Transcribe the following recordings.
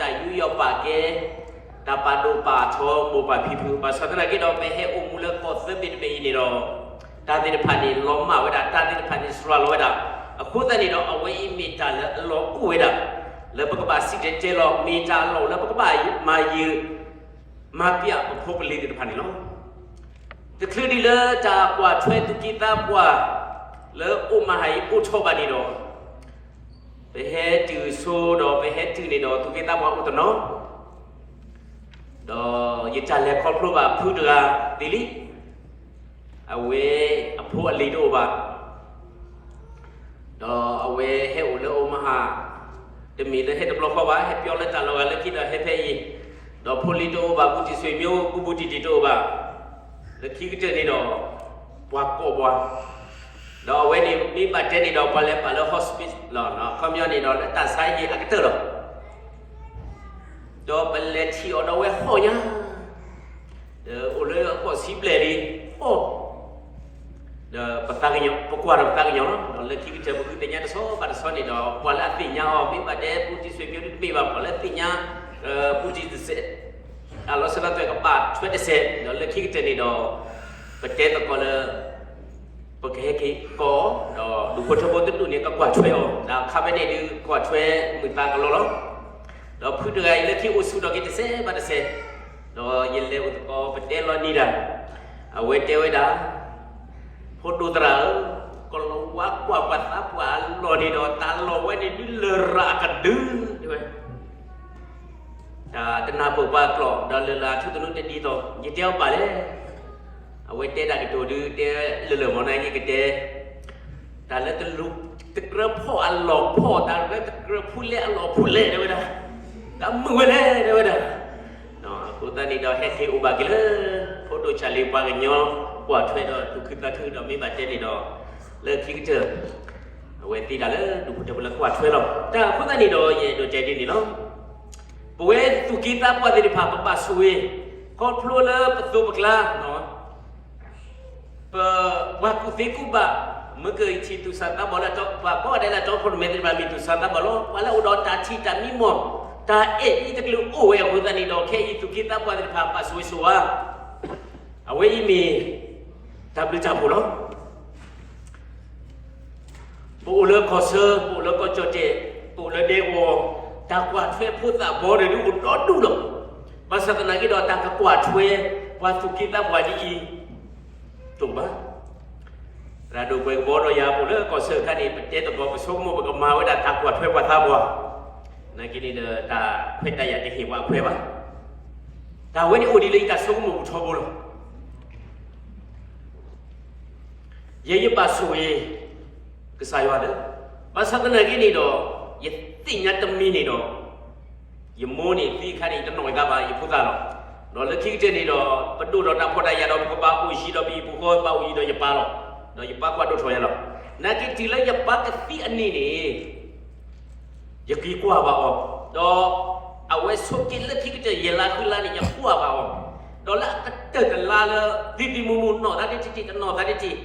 တၢ်ယူးယီၣ်ပာ်ကဲ တၢ်ပာ်ဒိၣ်ပာ်ထီမိၢ်ပၢ်ဖံဖု, ဘၣ်ဆၣ်သနာ်က့ဒီး ပဟဲအိၣ်မူလၢကီၢ်သၢဘ့ၣ်တဘ့ၣ်အံၤန့ၣ်ဒီး တၢ်သ့ၣ်တဖၣ်န့ၣ်လီၤမၢ်ဝဲဒၣ်, တၢ်သ့ၣ်တဖၣ်န့ၣ်စှၤလီၤဝဲဒၣ်. အဃိသတးန့ၣ်ဒီး အဝဲအံၤမ့ၢ်တၢ်လၢအလီၤအိၣ်ဝဲဒၣ် လၢပကဘၣ်စံၣ်တဲၤတဲလီၤ, မ့ၢ်တၢ်အလီၢ်လၢပကဘၣ်မၤယုာ် မၤပျဲပဖိပလံၤသ့ၣ်တဖၣ်န့ၣ်လီၤ. တချုးဒံးလၢတၢ်ကွၢ်ထွဲသူၣ်က့သးပှၢ် လၢအိၣ်မၤဟးအံၤအိၣ်ထီၣ်ဘၣ်န့ၣ်ဒီး ပဟဲတုၤဆိဒီး ပဟဲတုၤန့ၣ်ဒီး သူၣ်က့သးပှၢ်အိၣ်တနီၤ, ဒီးယတၢ်လဲၤခီဖျိဘၣ်ဖုတဂၤသ့လံ, အဝဲအဖိအလံၤတအိၣ်ဘၣ် ဒီးအဝဲဟဲအိၣ်လၢအိၣ်မၤဟး, တမ့ၢ်လၢဟဲတဘျီဃီဘၣ်, ဟဲပၠီလၢတၢ်လီၢ်ဂၤလၢခံဒီးဟဲဖဲအံၤ, ဒီးဖိလံၤတအိၣ်ဘၣ်, ဘူးတံၢ်ဆွေမျိုး ဘူးဘူးတံၢ်တံၢ်တအိၣ်ဘၣ်, လၢခံကတၢၢ်န့ၣ်ဒီး ပှၤကိးပှၤ, ဒီးအဝဲန့ၣ်မ့ၢ်ဘၣ်တဲန့ၣ်ဒီး ပှၤလဲၤပာ်လၢ hospice လီၤ, ခီပညီန့ၣ်ဒီးလၢတၢ်ဆါဟံၣ်အကတၢၢ်လီၤ. ဒီးပလဲၤထံၣ်အီၤဒီးဝဲဟီၣ်ညါ, ဒီးအိၣ်လၢဟီၣ်ဆံဘျဲၣ်လံ, ဟီၣ်, ဒီးပသးကညီၤ, ပကွၢ်ဒီးပသးကညီၤလီၤ. ဒီးလၢခံကတၢၢ်ပဃုသ့ၣ်ညါတဆီဘၣ်တဆီန့ၣ်ဒီး ပှၤလၢအသ့ၣ်ညါအီၤ မ့ၢ်ဘၣ်တဲဘူးတံၢ်ဆွေမျိုးတမ့ၢ်ဘၣ်, ပှၤလၢသ့ၣ်ညါ ဘူးတံၢ်တစဲး, တၢ်လီၤစၢၤလီၤသွဲၣ်ကဘၣ်ထွဲတစဲး, ဒီးလၢခံကတၢၢ်န့ၣ်ဒီး ပတဲသကိးလၢ ပကဟဲက့ၤကိးအီၤ, ဒီးဒူၣ်ဖိထၢဖိတဒူၣ်န့ၣ် ကကွၢ်ထွဲအီၤ, ဒီးခါဖဲန့ၣ်ဒုးကွၢ်ထွဲမုာ်သးကလီလီၤ. ဒီးဖုတဂၤအံၤလၢခံအိၣ်ဆူၣ်ထီၣ်က့ၤတစဲးဘၣ်တစဲး, ဒီးယလဲၤအိၣ်သကိးပတဲလီၤနံၤဒၣ်, အဝဲတဲဝဲဒၣ်, ဖိဒိၣ်သရၣ်ဧၢ, ကလီၤဝါကွၢ်ပှၤသးပှၢ်အလီၢ်န့ၣ်ဒီး တၢ်လီၢ်ဝဲန့ၣ်ဒုးလရာ်ကဒု, တဲဝဲ တၢ်တနၢ်ပၢၢ်ပှၤကျိာ် ဒီးလၢလၢအထူသနူတဒ်သိး ယတဲအီၤဘၣ်လဲၣ်. အဝဲတဲတၢ်ကတိၤဒုးတဲလၢလၢမ့ၢ်န့ၣ် ယကတဲ, တၢ်လၢတလူၤတကြၢးဖီၣ်အလီၢ်ဖီၣ်, တၢ်လၢတကြၢးဖူလဲအလီၢ်ဖူလဲ တဲဝဲဒၣ်, တၢ်မုာ်ဝဲလဲၣ် တဲဝဲဒၣ်. အဃိသတးန့ၣ်ဒီး ဟဲက့ၤအိၣ်ဘၣ်က့ၤလၢ ဖိဒိၣ်ဆၣ်လံၤပှၤကညီ ကွၢ်ထွဲဒီးသူၣ်ခုသးခုဒီးမ့ၢ်ဘၣ်တဲန့ၣ်ဒီး လၢခံကတၢၢ် အဝဲသ့ၣ်တၢ်လၢဒူၣ်ဖိထၢဖိလၢကွၢ်ထွဲလီၤ. တၢ်အဃိသတးန့ၣ်ဒီး ယအဲၣ်ဒိးတဲဒ်န့ၣ်လီၤ. ပဝဲသူၣ်က့သးပှၢ်သ့ၣ်တဖၣ် ပဘၣ်ဆိၣ်ဂ့ၤ ခီဖျိလၢပသိးပကျါ ပ ပှၤကူၣ်သ့ကူၣ်ဘၣ်, မ့ၢ်ကထံၣ်သူၣ်စၢ်သးဘီၣ်လၢ ပှၤကိးဂၤဒဲးလၢတီခိၣ်ရိၣ်မဲသ့ၣ်တဖၣ် မ့ၢ်သူၣ်စၢ်သးဘီၣ်လီၤ. ပှၤလၢအိၣ်ဒီးတၢ်ထံၣ်တၢ်မံမီၢ်, တၢ်အဲၣ်အံၤတကလုာ်အိၣ်ဝဲအဃိသတးန့ၣ်ဒီး ခဲအံၤသူၣ်က့သးပှၢ်သ့ၣ်တဖၣ် ဘၣ်ဆိၣ်ဂ့ၤဆိၣ်ဝါ, အဝဲအံၤမ့ၢ် တၢ်ဘျုးတၢ်ဖှိၣ်လီၤ. ပအိၣ်လၢကီၢ်ဆၢ, ပအိၣ်လၢကီၢ်ကၠီၣ်တဲၣ်, ပအိၣ်လၢဒဲကဝီၤ, တၢ်ကွၢ်ထွဲဖိသၣ်ဘီဒီးဒုးအိၣ်ဒီဒူၣ်လီၤ. ဘၣ်ဆၣ်သနာ်က့ဒီး တၢ်ကကွၢ်ထွဲ ပှၤသူၣ်က့သးပှၢ်ဒ်အံၤ တအိၣ်ဘၣ်. သရၣ်ဒိၣ်ကွဲးကဘီဒီးယၤ ပအိၣ်လၢကီၢ်ဆၢအခါန့ၣ် ပတဲသကိးပဆိကမိၣ် ပကမၤဝဲဒၣ်တၢ်ကွၢ်ထွဲပှၤသးပှၢ်, နာ်က့န့ၣ်ဒီး တၢ်ခွဲးတၢ်ယာ်တဟ့ၣ်ပှၤအခွဲးဘၣ်. တၢ်ဝဲန့ၣ်အိၣ်ဒံးလၢယတၢ်ဆိကမိၣ်ပူၤထီဘိလီၤ. ယဲယဘၣ်ဆိၣ်ဂ့ၤ ကစၢ်ယွၤလၢ, ဘၣ်ဆၣ်သနာ်က့န့ၣ်ဒီး ယသ့ၣ်ညါတမံၤန့ၣ်ဒီး ယမိၢ်န့ၣ်သံအခါန့ၣ် ယတနီၣ်ယသးဘၣ် ယဖိသၣ်လီၤ. ဒီးလၢခံကတၢၢ်န့ၣ်ဒီး ပဒိၣ်ဒီးတၢ်ဖှီၣ်တၢ်ယာ်ဒီး ပကဘၣ်အိၣ်ယံၤဒီးပဟံၣ်ပူၤဃီ ဘၣ်အိၣ်ယံၤဒီးယပၢ်လီၤ. ဒီးယပၢ်ကွၢ်ဒိၣ်ထီၣ်ယၤလီၤ. နာ်က့တုၤလၢယပၢ်ကသံအနံၤန့ၣ် ယက့ၤကွၢ်ဘၣ်အီၤ, ဒီးအဝဲဆိးက့လၢခံကတၢၢ် ယဲၢ်လါဃုလါန့ၣ် ယကွၢ်ဘၣ်အီၤ, ဒီးလၢအကတၢၢ်တလါလၢ သံသံမူမူ နီၢ်သးတထံၣ်ထံၣ် တနီၢ်သးတထံၣ်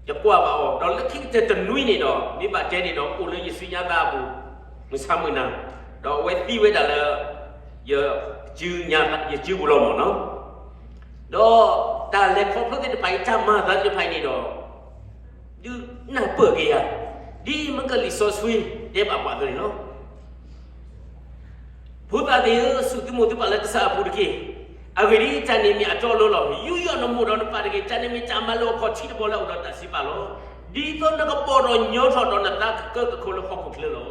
ယကွၢ်ဘၣ်အီၤ, ဒီးလၢခံကတၢၢ်တနွံန့ၣ်ဒီး မ့ၢ်ဘၣ်တဲန့ၣ်ဒီး အိၣ်လၢယစုညါသးအပူၤ မုၢ်ဆါမုၢ်နၤ, ဒီးအဝဲသံဝဲဒၣ်လၢ ယစုညါ ယစုပူၤလီၤမ့ၢ်နီၤ. ဒီးတၢ်လဲၤခီဖျိသ့ၣ်တဖၣ်အံၤ တၢ်မၤအသးသ့ၣ်တဖၣ်အံၤန့ၣ်ဒီး ဒုးနၢ်ပၢၢ်က့ၤယၤ, ဒ်မ့ၢ်ကလံာ်စီဆှံတဲဘၣ်ပှၤအသိးန့ၣ်လီၤ. ဖိသၣ်သ့ၣ်ဧၢ, စူၢ်သုမိၢ်သုပၢ်လၢကစၢ်အပူၤတက့ၢ်. အဂ့ၢ်ဒ်အံၤ, တၢ်န့ၣ်မ့ၢ်အတီအလိၤလီၤ. ယူးယီၣ်နမိၢ်ဒီးနပၢ်တဂ့ၤ. တၢ်န့ၣ်မ့ၢ်တၢ်မၤလိာ်အခီၣ်ထံးတဘီလၢအအိၣ်ဒီးတၢ်စံးပာ်လီၤ. ဒ်သိးနကဘီၣ်ဒီးညီထီၣ်ဒီးနသးကကၢကခိၣ်လၢဟီၣ်ခိၣ်ချၢလီၤ.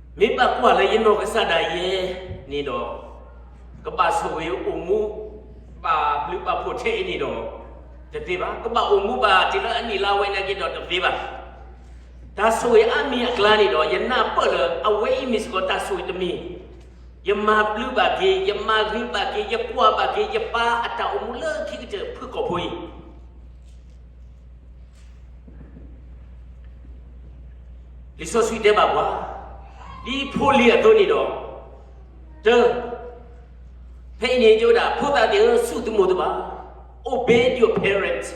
မ့ၢ်ဘၣ်ကွၢ်လၢယနီၢ်ကစၢ်ဒၣ်ယဲန့ၣ်ဒီး, ကဘၣ်ဆိၣ်ဂ့ၤအိၣ်မူ ဘၣ်ဘျုးဘၣ်ဖှိၣ်ထဲအံၤန့ၣ်ဒီး တသ့ဘၣ်. ကဘၣ်အိၣ်မူဘၣ်တုၤလၢအနံၣ်လါဝဲနာ်က့ဒီးတသ့ဘၣ်. တၢ်ဆိၣ်ဂ့ၤအါမံၤအကျါန့ၣ်ဒီး ယနၢ်ပၢၢ်လၢအဝဲအံၤမ့ၢ်စ့ၢ်ကီးတၢ်ဆိၣ်ဂ့ၤတမံၤ, ယမၤဘျုးဘၣ်က့ၤ, ယမၤဂ့ၤဘၣ်က့ၤ, ယကွၢ်ဘၣ်က့ၤ ယပၢ်အတၢ်အိၣ်မူလၢခံကတၢၢ်ဖုၣ်ကိာ်ဖိအံၤ လံာ်စီဆှံတဲဘၣ်ပှၤ, ဒ်ဖိလံၤအသိးန့ၣ်ဒီး, တၢ, ဖဲအံၤန့ၣ်တဲဝဲဒၣ် ဖိသၣ်သ့ၣ်ဧၢ, စူၢ်သုမိၢ်သုပၢ်, obey your parents.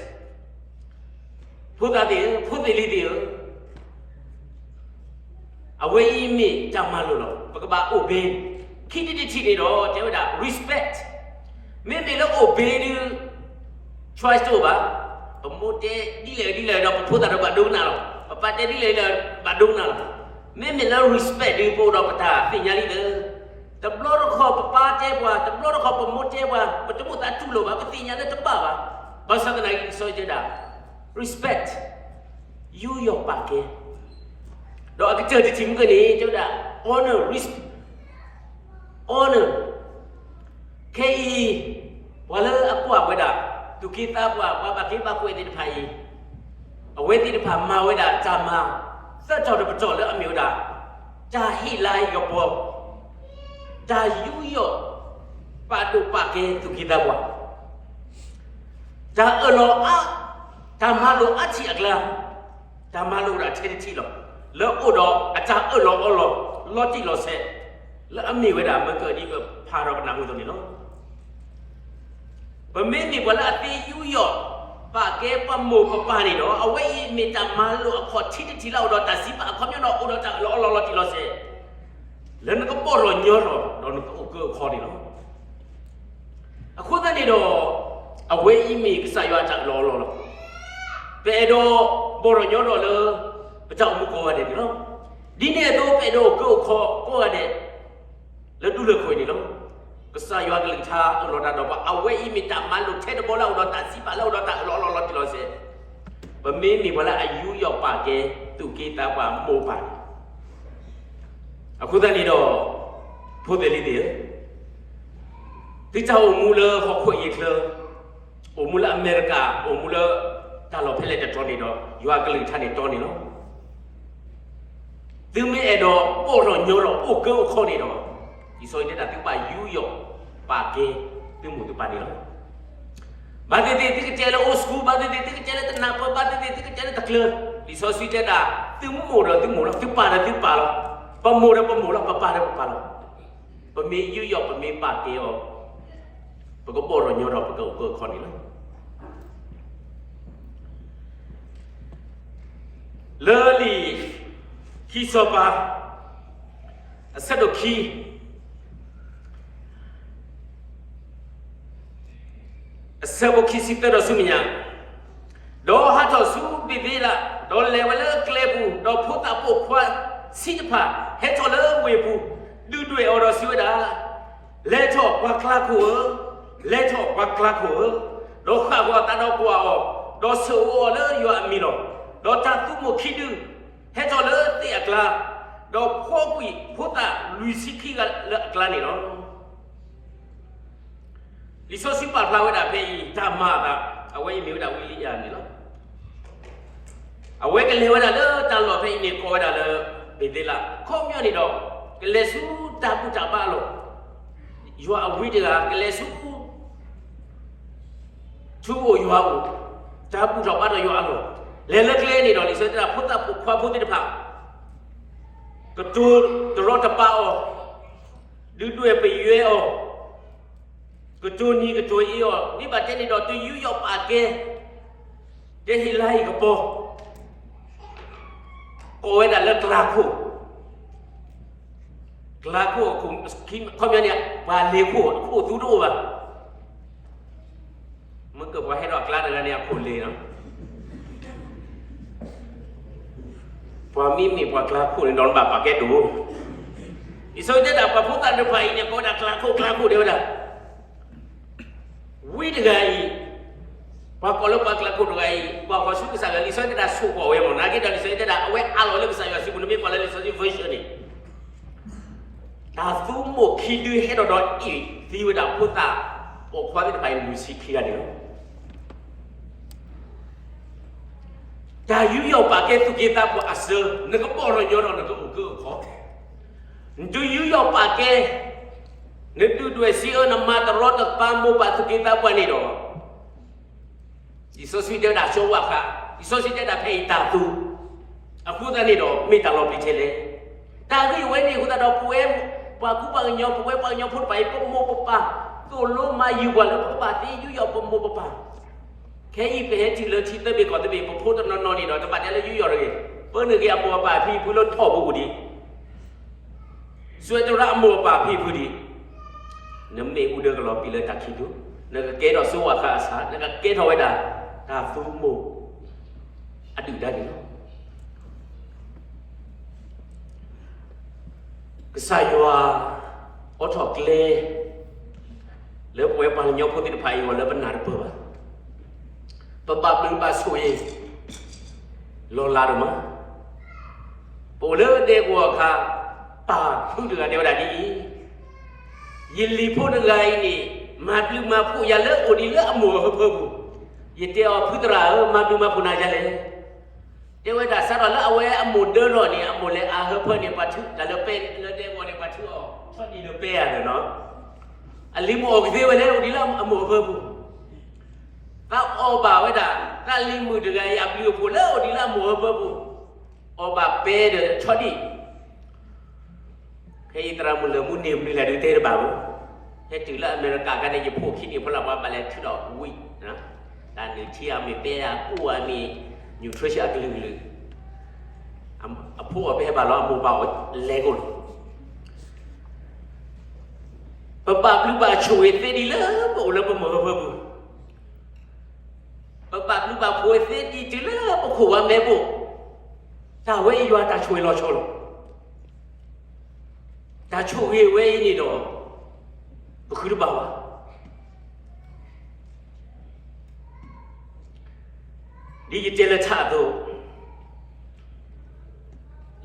ဖိသၣ်သ့ၣ်ဧၢ, ဖိသ့ၣ်လံၤသ့ၣ်ဧၢ, အဝဲအံၤမ့ၢ်တၢ်မၤလိာ်လီၤ. ပကဘၣ် obey. ခံထံၣ်တထံၣ်န့ၣ်ဒီး တဲဝဲဒၣ် respect. မ့မ့ၢ်လၢ obey ဒုး choice တအိၣ်ဘၣ်. ပမိၢ်တဲဒ်လဲၣ်ဒ်လဲၣ်ဒီး ပဖိသၣ်ဒီးဘၣ်ဒိကနၣ်လီၤ. ပပၢ်တဲဒ်လဲၣ်ဒ်လဲၣ် ဘၣ်ဒိကနၣ်လီၤ. မ့မ့ၢ်လၢ respect ဒုး ပအိၣ်ဒီးပတၢ်သ့ၣ်ညါလံလၢ တဘျီတခီၣ်ပပၢ်တဲပှၤ, တဘျီတခီၣ်ပမိၢ်တဲပှၤ, ပတမိၣ်သးတူၢ်လိာ်ဘၣ်, ပသ့ၣ်ညါလၢတဘၣ်ဘၣ်. ဘၣ်ဆၣ်သနာ်က့ လံာ်စီဆှံတဲဒၣ် respect, ယူးယီၣ်ပာ်ကဲ, ဒီးအကတၢၢ်တထံၣ်မုၢ်ကန့ၣ် တဲဝဲဒၣ် honor, respect, honor. ခဲအံၤ ပှၤလၢအကွၢ်ဝဲဒၣ် သူၣ်က့သးပှၢ် ပှၤဘၣ်က့ဘၣ်ကွဲးသ့ၣ်တဖၣ်အံၤ, အဝဲသ့ၣ်တဖၣ်မၤဝဲဒၣ်တၢ်မၤ သၢတီၤတပတီၢ်လၢအမ့ၢ်ဝဲဒၣ် တၢ်ဟ့ၣ်လၤဟ့ၣ်ကပီၤ, တၢ်ယူးယီၣ် ပာ်ဒိၣ်ပာ်ကဲသူၣ်က့သးပှၢ်, တၢ်အၢၣ်လီၤအါ, တၢ်မၤလိာ်အါထံၣ်အကျါ, တၢ်မၤလိာ်အိၣ်ဒၣ်ထဲတထံၣ်လီၤ. လၢအိၣ်ဒီးအတၢ်အၢၣ်လီၤအီလီၤ လီၤတံၢ်လီၤဆဲး လၢအမ့ၢ်ဝဲဒၣ် မ့ၢ်ကဒံကဖးဒီးပနၢ်ဟူအသိးန့ၣ်လီၤ. ပမ့မ့ၢ်ပှၤလၢအသ့ယူးယီၣ် ပာ်ကဲပမိၢ်ပပၢ်န့ၣ်ဒီး အဝဲအံၤမ့ၢ်တၢ်မၤလိာ်အခီၣ်ထံးတထံၣ်လၢအအိၣ်ဒီးတၢ်စံးပာ်အခီပညီဒီး အိၣ်ဒီးတၢ်အၢၣ်လီၤအီလီၤလီၤတံၢ်လီၤဆဲး လၢနကဘီၣ်ထီၣ်ညီထီၣ် ဒီးနကအိၣ်ကၢအခီန့ၣ်လီၤ. အဃိသတးန့ၣ်ဒီး အဝဲအံၤမ့ၢ်ကစၢ်ယွၤအတၢ်အၢၣ်လီၤအီလီၤလီၤ. ပအဲၣ်ဒိးဘီၣ်ထီၣ်ညီထီၣ်လၢ ပတၢ်အိၣ်မူကိးဂၤဒဲးန့ၣ်လီၤ. ဒ်န့ၣ်အသိး ပအဲၣ်ဒိးအိၣ်ကၢအိၣ်ခီကိးဂၤဒဲး လၢဒူလၢၢ်ခိၣ်အံၤန့ၣ်လီၤ. ကစၢ်ယွၤကလုၢ်ကထါအၢၣ်လီၤတၢ်ဒီးပှၤ အဝဲအံၤမ့ၢ်တၢ်မၤလိာ်ထဲတဘီလၢအအိၣ်ဒီးတၢ်စံးပာ် လၢအအိၣ်ဒီးတၢ်အၢၣ်လီၤအီလီၤလီၤတံၢ်လီၤဆဲး, ပမ့မ့ၢ်ပှၤလၢအယူးယီၣ်ပာ်ကဲသူၣ်က့သးပှၢ်မိၢ်ပၢ်န့ၣ် အဃိသတးန့ၣ်ဒီး ဖိသ့ၣ်လံၤသ့ၣ်ဧၢ, သုတၢ်အိၣ်မူလၢဟီၣ်ခိၣ်အံၤအချၢ, အိၣ်မူလၢအမဲရကၤ, အိၣ်မူလၢတၢ်လီၢ်ဖဲလဲၣ်တတီၤန့ၣ်ဒီး ယွၤကလုၢ်ကထါန့ၣ်တီန့ၣ်လီၤ. သုမ့ၢ်အဲၣ်ဒိးဘီၣ်ထီၣ်ညီထီၣ်အိၣ်ကၢအိၣ်ခီန့ၣ်ဒီး လံာ်စီဆှံတဲဒၣ်သုကဘၣ်ယူးယီၣ်ပာ်ကဲသုမိၢ်သုပၢ်န့ၣ်လီၤ. ဘၣ်သ့ၣ်သ့ၣ်သုကတဲလၢ old school, ဘၣ်သ့ၣ်သ့ၣ်သုကတဲလၢတနၢ်ပၢၢ်, ဘၣ်သ့ၣ်သ့ၣ်သုကတဲလၢတကျၢၤ, လံာ်စီဆှံတဲဒၣ် သုမိၢ်ဒီးသုမိၢ်လီၤ, သုပၢ်ဒီးသုပၢ်လီၤ, ပမိၢ်ဒီးပမိၢ်လီၤ, ပပၢ်ဒီးပပၢ်လီၤ. ပမ့ၢ်ယူးယီၣ်ပမ့ၢ်ပာ်ကဲအီၤ, ပကဘီၣ်ထီၣ်ညီထီၣ်ပကအိၣ်ကၢအိၣ်ခီန့ၣ်လီၤ. လၢလံာ်ခံစီၤပၤ အဆၢဒိၣ်ခံ အဆၢဖိခံဆံသၢဒီးဆူမဲာ်ညါ, ဒီးဟးထီၣ်ဆူဘ့ၤသ့လး, ဒီးလဲၤဝဲလၢကျဲပူၤ, ဒီးဖိသၣ်ပိာ်ခွါဆံးတဖၣ် ဟဲထီၣ်လၢဝ့ၢ်ပူၤ, ဒုၣ်ဒွဲၣ်အီၤဒီးစံးဝဲဒၣ်, လဲၤထီၣ်ပှၤကျါခိၣ်ဧၢ, လဲၤထီၣ်ပှၤကျါခိၣ်ဧၢ, ဒီးဃၣ်ဂီၤအသးဒီးကွၢ်အီၤ, ဒီးဆၢၣ်အိးအီၤလၢယွၤအမံၤလီၤ. ဒီးတၢ်သူမိၢ်ခံဒု ဟဲထီၣ်လၢသ့ၣ်အကျါ, ဒီးဖှီကွံာ်ဖိသၣ်လွံၢ်ဆံခံဂၤလၢအကျါန့ၣ်လီၤ. လံာ်စီဆှံပာ်ဖျါဝဲဒၣ်ဖဲအံၤ တၢ်မၤအသး, အဝဲအံၤမ့ၢ်ဝဲဒၣ်ဝံလံယၤန့ၣ်လီၤ. အဝဲကလဲၤဝဲဒၣ်လၢတၢ်လီၢ်ဖဲအံၤန့ၣ် ကိးဝဲဒၣ်လၢ ဘ့ၤသ့လး, ခီပညီန့ၣ်ဒီး ကလဲၤဆူတၢ်ဘူၣ်တၢ်ဘါအလီၢ်, ယွၤအဝံတဂၤ ကလဲၤဆူ ထူအိၣ်ယွၤအိၣ်, တၢ်ဘူၣ်ထီၣ်ဘါထီၣ်ယွၤအလီၢ်, လဲၤလၢကျဲန့ၣ်ဒီး လံာ်စီဆှံတဲဒၣ် ဖိသၣ်ပိာ်ခွါဖိသ့ၣ်တဖၣ် ကတိၤတရီတပါအီၤ, ဒုၣ်ဒွဲၣ်ပယွဲအီၤ, ကတိၤနံၤကတိၤအ့အီၤ, မ့ၢ်ဘၣ်တဲန့ၣ်ဒီး တယူးယီၣ်ပာ်ကဲ, တဟ့ၣ်လၤဟ့ၣ်ကပီၤ, ကိးဝဲဒၣ်လၢကျါခိၣ်, ကျါခိၣ်အခိၣ်, ခီပညီန့ၣ် ပှၤလ့ၤခိၣ်အခိၣ်သူတအိၣ်ဘၣ်. မ့ၢ်ကပှၤဟဲဒီးအကျါတဂၤန့ၣ် အခိၣ်လ့ၤလီၤ. ပှၤမ့မ့ၢ်ပှၤကျါခိၣ်န့ၣ်ဒီးနဘၣ်ပာ်ကဲဒိၣ်. လံာ်စီဆှံတဲဒၣ် ပှၤဖိသၣ်တဖၣ်အံၤန့ၣ် ကိးဝဲဒၣ်ကျါခိၣ် ကျါခိၣ်တဲဝဲဒၣ် ဝံတဂၤအံၤ, ပှၤကိးလၢပှၤကျါခိၣ်တဂၤအံၤ ကွၢ်ဃီၤဆူကစၢ်ယွၤ, လံာ်စီဆှံတဲဒၣ်ဆိၣ်ဃီၤဝဲမ့ၢ်, နာ်က့ဒီးလံာ်စီဆှံတဲဒၣ် အဝဲအးလီၤလၢကစၢ်ယွၤစုပူၤ, နမ့ၢ်ကွၢ်လၢလံာ်စီဆှံ version န့ၣ် တၢ်သူမိၢ်ခံဒုဟဲထီၣ်ဒီးအ့ၣ်သံဝဲဒၣ်ဖိသၣ်ပိာ်ခွါသ့ၣ်တဖၣ်အံၤ လွံၢ်ဆံခံဂၤန့ၣ်လီၤ. တၢ်ယူးယီၣ်ပာ်ကဲသူၣ်က့သးပှၢ်အစၢ, နကဘီၣ်ထီၣ်ညီထီၣ် နကအိၣ်ကၢအိၣ်ခီ, နတယူးယီၣ်ပာ်ကဲ, နဒုၣ်ဒွဲၣ်စံးအၢ နမၤတရီတပါမိၢ်ပၢ်သူၣ်က့သးပှၢ်န့ၣ်ဒီး လံာ်စီဆှံတဲဝဲဒၣ်ကၠီဝၣ်ဃး, လံာ်စီဆှံတဲဒၣ်ဖဲအံၤတၢ်သူ, အဃိသတးန့ၣ်ဒီး မ့ၢ်တၢ်လီၤပျံၤထဲလဲၣ်. တၢ်ဂ့ၢ်ဝဲန့ၣ်အဃိသတးဒီး ပဝဲပှၤကူပှၤကညီ, ပဝဲပှၤကညီဖိတဖၣ်အံၤ ပမိၢ်ပပၢ် သိၣ်လိမၤယုၤပှၤလၢပကဘၣ်သ့ယူးယီၣ်ပမိၢ်ပပၢ်. ခဲအံၤပဟဲတုၤလၢထံသၢဘ့ၣ်ကီၢ်သၢဘ့ၣ် ပဖိတနီၤနီၤန့ၣ်ဒီး တဘၣ်တဲလၢယူးယီၣ်တဂ့ၤ, ပၢနုာ်က့ၤအမိၢ်အပၢ်ဖံဖုလၢထီၣ်ပူၤပူၤဒံး စူၢ်တြၢ်အမိၢ်အပၢ်ဖံဖုဒံး, နမ့ၣ်အူဒၢကလီၤပံာ်လၢတၢ်ခံးဒူ, နကကဲထီၣ်စိဝဲဃာ်အဆၣ်, နကကဲထီၣ်ဝဲဒၣ် တၢ်သူမုၢ်အဒုၣ်ဒါန့ၣ်လီၤ. ကစၢ်ယွၤ အိးထီၣ်ကျဲ လၢပဝဲပှၤကညီဖိသ့ၣ်တဖၣ်အံၤအဂီၢ်လၢပနၢ်တပၢၢ်ဘၣ်. ပဘၣ်ဘျုးဘၣ်ဆိၣ်ဂ့ၤ လီၤလးဒိၣ်မး. ပအိၣ်လၢဒဲကဝီၤအခါ ပၢ်ဖုတဂၤတဲဝဲဒၣ်ဒ်အံၤ, ယလံၤဖိတဂၤအံၤန့ၣ် မၤဘျုးမၤဖှိၣ်ယၤလၢအိၣ်ဒံးလၢအမိၢ်အဟၢဖၢပူၤ. ယတဲအီၤ ဖုသရၣ်ဧၢ, မၤဘျုးမၤဖှိၣ်နၤဒ်လဲၣ်. တဲဝဲဒၣ်စးထီၣ်လၢအဝဲအမိၢ်ဒၢထီၣ်န့ၣ် အမိၢ်လဲၤအဟၢဖၢန့ၣ် ပှၤထုးတၢ်လၢပဲ လၢဒဲကဝီၤန့ၣ် ပှၤထုးအီၤ ဆီဒံၣ်လၢပဲဧါဒီးနီၤ, အလံၤမ့ၢ်အိၣ်ကသ့ဝဲလၢအိၣ်ဒံးလၢ အမိၢ်အဟၢဖၢပူၤ. သးအီၣ်ဘၣ်ဝဲဒၣ် သးလံၤမုၣ်တဂၤအံၤ အဘျုးအဖှိၣ်လၢအိၣ်ဒံးလၢအမိၢ်အဟၢဖၢပူၤ, အီၣ်ဘၣ်ပဲဒီးဆီဒံၣ်. ခဲအံၤသရၣ်မုၣ်လၢာ်မူန့ၢ်မနုၤလဲၣ်ဒုးတဲတဘၣ်ဘၣ်. ဟဲတုၤလၢအမဲရကၤအခါန့ၣ် ယဖိခံန့ၣ်ဖိလၢ်ပှၤဘၣ်လဲၤထုးဒီးဝံၣ်, တၢ်နုၢ်ထံအမ့ၢ်ပဲအကူၣ်အမ့ၢ် nutrition အကလုာ်ကလုာ်, အဖိအီၣ်ပဲဟဲဘၣ်လီၤ အမိၢ်ပၢ်အီၣ်လဲၤကိၣ်လီၤ. ပဘၣ်ဘျုးဘၣ်ဆိၣ်ဂ့ၤသ့ဒံးလၢပအိၣ်လၢပမိၢ်အဟၢဖၢပူၤ, ပဘၣ်ဘျုးဘၣ်ဖှိၣ်သ့ဒံးတုၤလၢပခိၣ်ဝါမဲာ်ဘိၣ်, တၢ်ဝဲအံၤယွၤတၢ်ဆိၣ်ဂ့ၤလီၤဆီလီၤ. တၢ်ဆိၣ်ဂ့ၤဝဲအံၤန့ၣ်ဒီး ပဃုတဘၣ်ဘၣ်. ဒ်ယတဲလၢထးအသိး,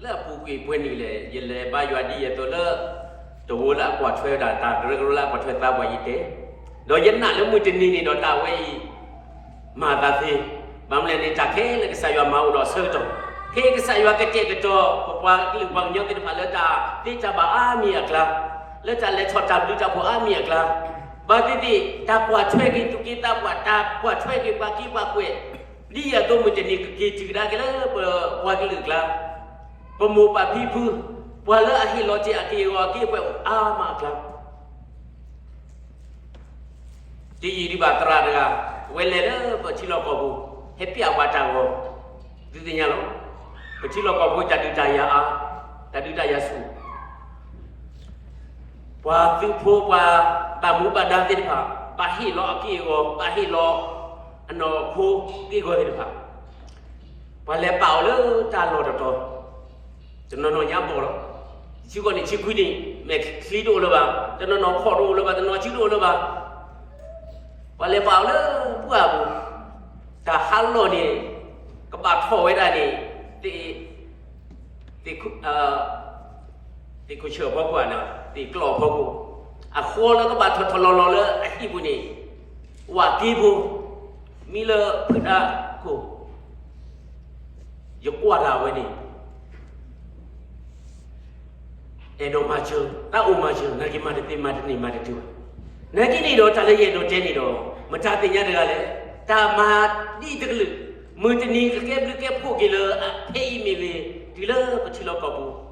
လၢအပူၤကွံာ်ပှဲၤနံၣ်လဲၣ် ယလဲၤဘါယွၤဒ်ယသိးလၢ တဝီလၢအကွၢ်ထွဲဝဲဒၣ်တၢ်ကရၢကရိလၢအကွၢ်ထွဲသးပှၢ်ယတဲ, ဒီးယနာ်လၢမုၢ်တနံၤန့ၣ်ဒီးတၢ်ဝဲအံၤ မၤသးသ့, ဘၣ်မနုၤလဲၣ်န့ၣ် တၢ်ခဲလၢာ်ကစၢ်ယွၤမၤအိၣ်ဒီးအဆၢကတီၢ်, ခဲအံၤကစၢ်ယွၤကတဲာ်ကတီၤ ပပှၤကလုာ်ပှၤကညီသ့ၣ်တဖၣ်လၢတၢ်သ့တၢ်ဘၣ်အါမံၤအကျါ, လၢတၢ်လဲၤထီၣ်တၢ်ဘျုးတၢ်ဖှိၣ်အါမံၤအကျါ, ဘၣ်သ့ၣ်သ့ၣ် တၢ်ကွၢ်ထွဲက့ၤသူၣ်က့သးပှၢ်, တၢ်ကွၢ်ထွဲက့ၤပှၤက့ပှၤကွဲး, ဒ်ယသိးမုၢ်တနံၤကက့ၤတုၤကဒါက့ၤလၢပပှၤကလုာ်အကျါ, ပမိၢ်ပၢ်ဖံဖု, ပှၤလၢအဟ့ၣ်လီၤတ့ၢ်အက့ၢ်အဂီၤအက့ၢ်အပှဲၤအိၣ်အါမးအကျါ ဒ်ယံာ်ဒံးဘၣ်သရၣ်တဂၤ, အဝဲလဲၤလၢပထံလီၢ်ကီၢ်ပူၤ, ဟဲပျးပှၤတၢ်ဂီၤ, သုသ့ၣ်ညါလီၤ. ပထံလီၢ်ကီၢ်ပူၤတၢ်ဒုးတၢ်ယၤအါ, တၢ်ဒုးတၢ်ယၤဆူၣ်, ပှၤသုးဖိပှၤဘၣ်မူဘၣ်ဒါသ့ၣ်တဖၣ်, ဘၣ်ဟ့ၣ်လီၤအက့ၢ်အဂီၤ, ဘၣ်ဟ့ၣ်လီၤအနီၢ်ခိက့ၢ်ဂီၤသ့ၣ်တဖၣ်, ပှၤလဲၤပာ်အီၤလၢတၢ်လီၢ်တတီၤ, တနီၤနီၤညါဘီၣ်လီၤ. ဆံဃိးနံၣ်ဆံခွံနံၣ်, မဲာ်ချံတအိၣ်လၢၤဘၣ်, တနီၤနီၤဖီၣ်တအိၣ်လၢၤဘၣ်, တနီၤဆံတအိၣ်လၢၤဘၣ်. ပှၤလဲၤပာ်အီၤလၢပှၢ်ပူၤ, တၢ်ဟးလီၢ်န့ၣ် ကဘၣ်ထီၣ်ဝဲဒၣ်န့ၣ်, သ့ၣ်, သ့ၣ်, သ့ၣ်ခိၣ်ဆၢၣ်အဖီခိၣ်ဧါ, သ့ၣ်ကျီၢ်အဖီခိၣ်, အဃီလၢကဘၣ်ထီၣ်ထီၣ်လီၤလီၤလၢအဟံၣ်ပူၤန့ၣ်, ဝၣ်က့ဖိ, မံလၢဖုတၢ်ခိၣ် ယကွၢ်တၢ်ဝဲန့ၣ်, အဲၣ်ဒိးမၤစၢၤ, တၢ်အိၣ်မၤစၢၤ, နာ်က့မၤတသ့မၤတန့ၢ်မၤတတုၤဘၣ်. နာ်က့န့ၣ်ဒီးတၢ်လၢယအဲၣ်ဒိးတဲန့ၣ်ဒီး, မတၤသ့ၣ်ညါတဂၤလဲၣ်, တၢ်မၤဒ်တကလုာ်, မုၢ်တနံၤကကဲဘျုးကဲဖှိၣ်က့ၤလၢအဖဲအံၤမ့ၢ်ဂ့ၤ, တုၤလၢပထံလီၢ်ကီၢ်ပူၤ,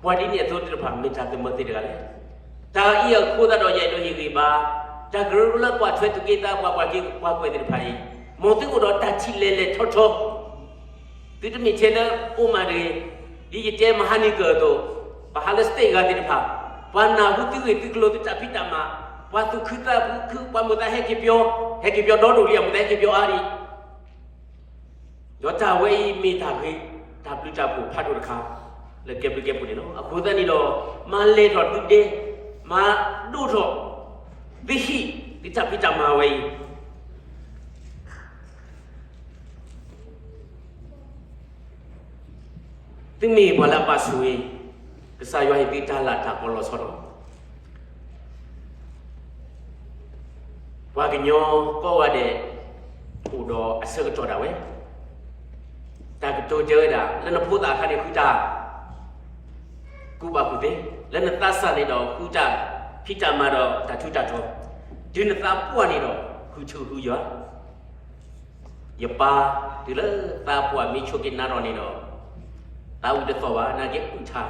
ပှၤဒ်န့ၣ်အသိးသ့ၣ်တဖၣ်မ့ၢ်တၢ်သမၢသ့ၣ်တဂၤလဲၣ်. တၢ်အံၤအဃိသတးဒီးယအဲၣ်ဒိးဟ့ၣ်ဂံၢ်ဘါ, တၢ်ကရၢကရိလၢကွၢ်ထွဲသူၣ်က့သးပှၢ်ပှၤက့ပှၤကွဲးသ့ၣ်တဖၣ်အံၤ, မ်သုအိၣ်ဒီးတၢ်ထံၣ်လဲၤလဲၤထီထီ သုတမ့ၢ်ထဲလၢအိၣ်မးတဂ့ၤ, ဒ်ယတဲမဟါနံၤကၢၢ်အသိး, ပဟးလၢ state ဂၤသ့ၣ်တဖၣ်, ပှၤနၢ်ဟူသုဂ့ၢ်သုကျိၤသုတၢ်ဖံးတၢ်မၤ, ပှၤသူၣ်ခုသးခု, ပှၤမိၢ်သးဟဲက့ၤပျီ, ဟဲက့ၤပျီဒီဒိၣ်လံ အမိၢ်သးဟဲက့ၤပျီအါဒံး ဒီးတၢ်ဝဲအံၤမ့ၢ်တၢ်ဂ့ၤ, တၢ်ဘျုးတၢ်ဖှိၣ်ဖးဒိၣ်တခါ, လၢကဲဘျုးကဲဖှိၣ်န့ၣ်လီၤ. အဃိသတးန့ၣ်ဒီး, မၤလဲၢ်ထီၣ်သုဒဲ, မၤဒိၣ်ထီၣ်သုဟံၣ်, သုတၢ်ဖံးတၢ်မၤဝဲအံၤ သုမ့ၢ်ပှၤလၢအဘၣ်ဆိၣ်ဂ့ၤ, ကစၢ်ယွၤဟ့ၣ်သုတၢ်လၤတၢ်ကပီၤလီၤဆီဒီး, ပှၤကညီကိးဂၤဒဲး အိၣ်ဒီးအဆၢကတီၢ်ဒၣ်ဝဲ, တၢ်ကတိၤတဲဝဲဒၣ် လၢနဖိသၣ်အခါန့ၣ် ဃုတၢ်ကူၣ်ဘၣ်ကူၣ်သ့, လၢနသးစၢ်န့ၣ်ဒီး ဃုတၢ်ဖံးတၢ်မၤဒီးတၢ်ထူးတၢ်တီၤ, တုၤနသးပှၢ်န့ၣ်ဒီး ဃုထူဃုယွၤ ယပၢ်, တုၤလၢသးပှၢ်မ့ၢ်ဆိးက့ၤနၤထီၣ်န့ၣ်ဒီး, သးဝံၣ်တသီၣ်ဘၣ် နာ်က့အုၣ်ထါ,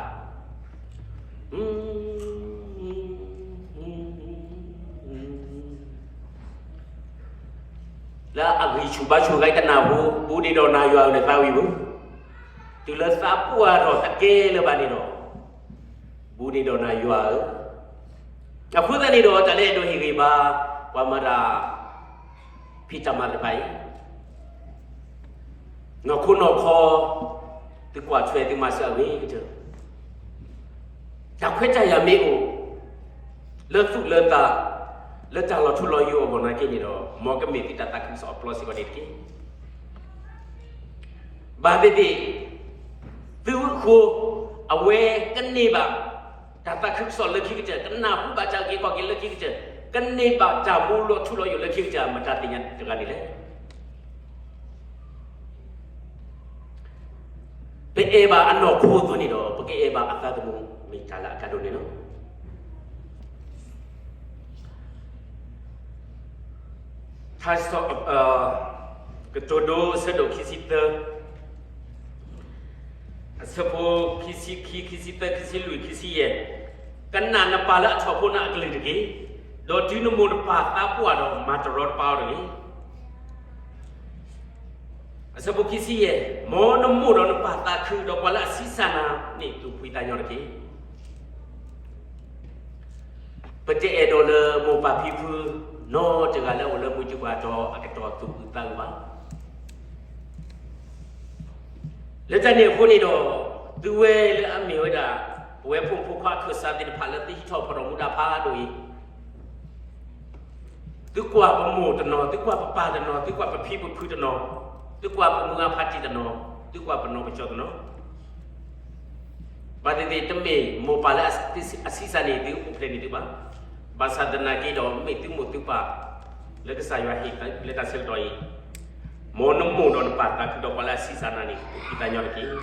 လၢအဂံၢ်ဆူၣ်ဘါဆူၣ်ဂ့ၤတနၢ်ဟူ, ဘူးဒံးဒီးနၤယွၤဧၢ နသးဝံၣ်ဧၢ, တုၤလၢသးပှၢ်ထီၣ်တကဲလၢၤဘၣ်န့ၣ်ဒီး, ဘူးန့ၣ်ဒီးနၤယွၤဧၢ, အဃိသတးန့ၣ်ဒီး တၢ်လၢအဲၣ်ဒိးဟ့ၣ်ဂံၢ်ဘါ ပှၤမၤတၢ်ဖံးတၢ်မၤတဖၣ်အံၤ, နီၢ်ခိနီၢ်ခီ သုကွၢ်ထွဲသုမၤစၢၤအဂ့ၤကတၢၢ်, တၢ်ခွဲးတၢ်ယာ်မ့ၢ်အိၣ် လၢသူၣ်လၢသး လၢတၢ်လီၤထူလီၤယိာ်အဂီၢ်နာ်က့န့ၣ်ဒီး မ်ကမ့ၢ်သုတၢ်သးခုကစီၣ်အပျီစ့ၢ်ကီးန့ၣ်တက့ၢ်. ဘၣ်သ့ၣ်သ့ၣ် သုးခိၣ် အဝဲကန့ၢ်ဘၣ် တၢ်သးခုကစီၣ်လၢခံကတၢၢ်, ကနၢ်ဟူဘၣ်တၢ်အုၣ်က့ၤခီၣ်က့ၤလၢခံကတၢၢ်, ကန့ၢ်ဘၣ်တၢ်မူလီၤထူလီၤယိာ်လၢခံကတၢၢ် မတၤသ့ၣ်ညါတဂၤန့ၣ်လဲၣ်. ပအဲၣ်ဘၣ်အနီၢ်ခိအသိးန့ၣ်ဒီး ပကအဲၣ်ဘၣ်အသးသမူ မ့ၢ်တၢ်လၢအကါဒိၣ်န့ၣ်လီၤ. ထါစံးထီၣ် ကတိၤဒိ အဆၢဒိၣ်ခံဆံသၢ, အဆၢဖိခံဆံခံ, ခံဆံသၢ, ခံဆံလွံၢ်, ခံဆံယဲၢ်, ကနၣ်နပၢ်လၢအထီၣ်ဖိန့ၣ်အကလုၢ်တက့ၢ်. ဒီးတုၤနမိၢ်နပၢ်သးပှၢ်ဒီး မၤတရီတပါအီၤတဂ့ၤ. အဆၢဖိခံဆံယဲၢ်, မ်နမိၢ်ဒီးနပၢ်သးခု ဒီးပှၤလၢအဆံးစၢ်နၤန့ၣ် သူၣ်ဖှံသးညီတက့ၢ်. ပတအဲၣ်ဒိးလၢမိၢ်ပၢ်ဖံဖု နီတဂၤလၢအအိၣ်လၢမုၢ်တပှၢ်တီၤ အကတီၢ်သူၣ်အုးသးအုးဘၣ်. လၢတၢ်န့ၣ်အဃိန့ၣ်ဒီး သုဝဲလၢအမ့ၢ်ဝဲဒၣ် ပဝဲဖိမုၣ်ဖိခွါအခၢၣ်စးသ့ၣ်တဖၣ်လၢသုဟံးထီၣ်ဖီၣ်ထီၣ်မူဒါဖးဒိၣ်အံၤ, သုကွၢ်ပမိၢ်တနီၤ, သုကွၢ်ပပၢ်တနီၤ, သုကွၢ်ပဖံပဖုတနီၤ, သုကွၢ်ပမုၢ်အဖးတံၢ်တနီၤ, သုကွၢ်ပနီၢ်ပကၠီတနီၤ, ဘၣ်သ့ၣ်သ့ၣ်တမ့ၢ်မိၢ်ပၢ်လၢအဆံးစၢ်န့ၣ် သုအိၣ်ဖျဲၣ်န့ၢ်သုဘၣ်. ဘၣ်ဆၣ်သနာ်က့ဒီး မ့ၢ်သုမိၢ်သုပၢ် လၢကစၢ်ယွၤဟ့ၣ်လၢတၢ်ဆၢကတီၢ်အံၤ, မ်နမိၢ်ဒီးနပၢ်သးခုဒီးပှၤလၢအဆံးစၢ်နၤန့ၣ် သူၣ်ဖှံသးညီတက့ၢ်.